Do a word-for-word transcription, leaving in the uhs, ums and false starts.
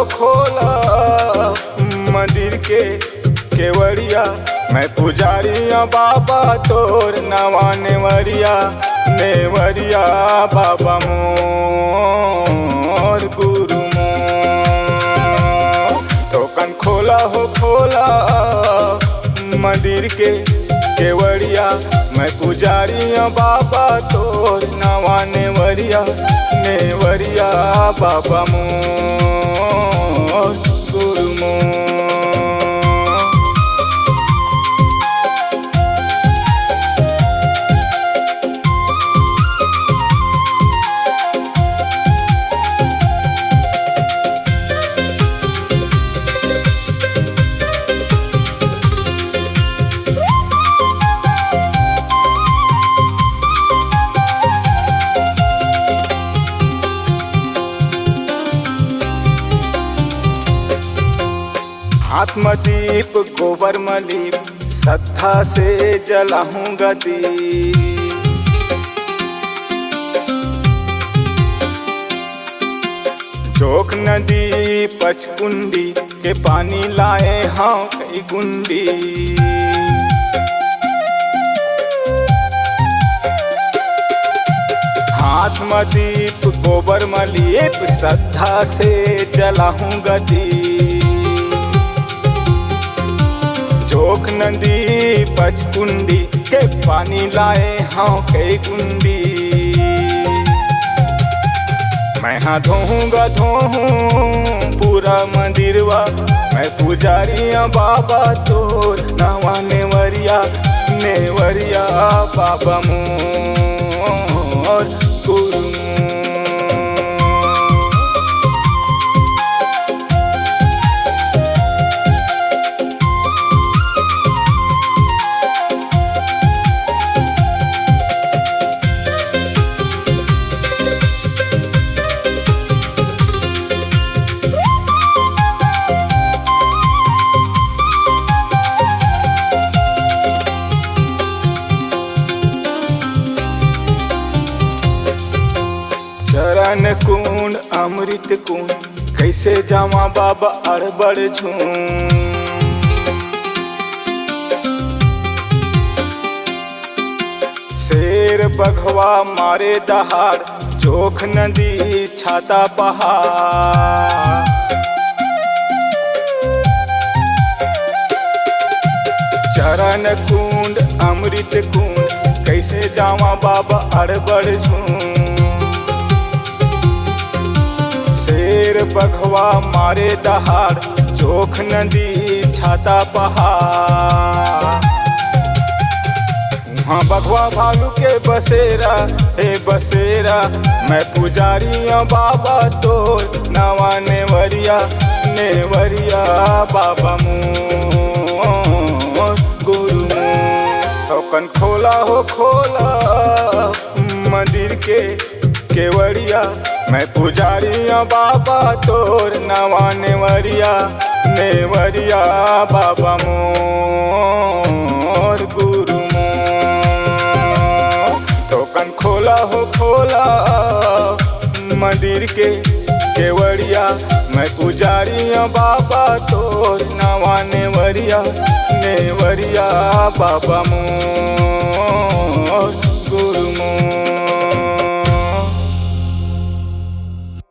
खोला मंदिर के केवड़िया, मैं पुजारी हँव बाबा तोर नवा नेवरिया, नेवरिया बाबा मोर गुरु मोर। थोकन खोला हो खोला मंदिर के केवड़िया, मैं पुजारी हँव बाबा तोर नवा नेवरिया, नेवरिया बाबा मोर गुरु मोर। हाथ म दीप गोबर म लीप, श्रद्धा से जलाहूँ गा दीप। जोंक नदी पचकुंडी के पानी लाए हँव कई कुंडी। हाथ म दीप गोबर म लीप, श्रद्धा से जलाहूँ गा दीप। जोंक नदी पचकुंडी के पानी लाए हँव कई कुंडी। मैं हा धोहूँ गा धोहूँ पूरा मंदिरवा, मैं पुजारी हँव बाबा तोर नवा नेवरिया, नेवरिया बाबा मोर गुरु मोर। चरण कुंड अमृत कुंड, कइसे जावां बाबा अड़बड़ झूम। शेर बघवा मारे दहाड़, जोंक नदी छाता पहाड़। चरण कुंड अमृत कुंड, कइसे जावां बाबा अड़बड़ झूम। शेर बघवा मारे दहाड़, जोंक नदी छाता पहाड़। उहाँ बघवा भालू के बसेरा, हे बसेरा, मैं पुजारी हँव बाबा तोर नवा नेवरिया, नेवरिया बाबा मोर गुरु मोर। थोकन खोला हो खोला मंदिर के केवड़िया, मैं पुजारी हँव बाबा तोर नवा नेवरिया, नेवरिया बाबा मोर गुरु मोर। थोकन खोला हो खोला मंदिर के केवड़िया, मैं पुजारी हँव बाबा तोर नवा नेवरिया, नेवरिया बाबा मोर।